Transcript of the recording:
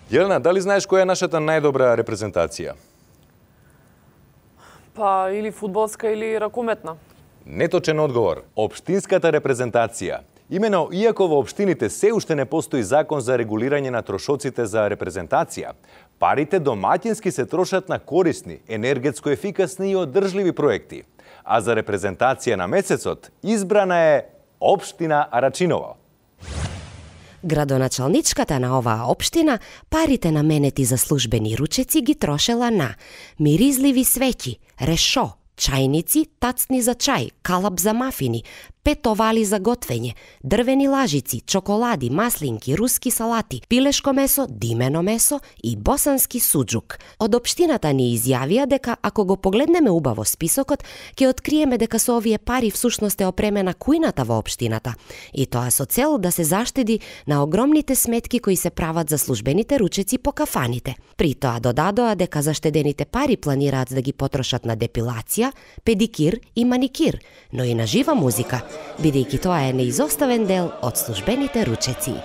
Јелена, дали знаеш која е нашата најдобра репрезентација? Па или фудбалска или ракометна. Неточен одговор. Општинската репрезентација. Имено, иако во општините се уште не постои закон за регулирање на трошоците за репрезентација, парите домаќински се трошат на корисни, енергетско ефикасни и одржливи проекти. А за репрезентација на месецот избрана е општина Арачиново. Градоначалничката на оваа општина парите наменети за службени ручеци ги трошела на миризливи свеќи, решо, чајници, тацни за чај, калап за мафини, 5 овали за готвење, дрвени лажици, чоколади, маслинки, руски салати, пилешко месо, димено месо и босански суџук. Од општината ни изјавија дека ако го погледнеме убаво списокот, ќе откриеме дека со овие пари всушност е опремена кујната во општината, и тоа со цел да се заштеди на огромните сметки кои се прават за службените ручеци по кафаните. При тоа додадоа дека заштедените пари планираат да ги потрошат на депилација, педикир и маникир, но и на жива музика, бидејќи тоа е неизоставен дел од службените ручеци.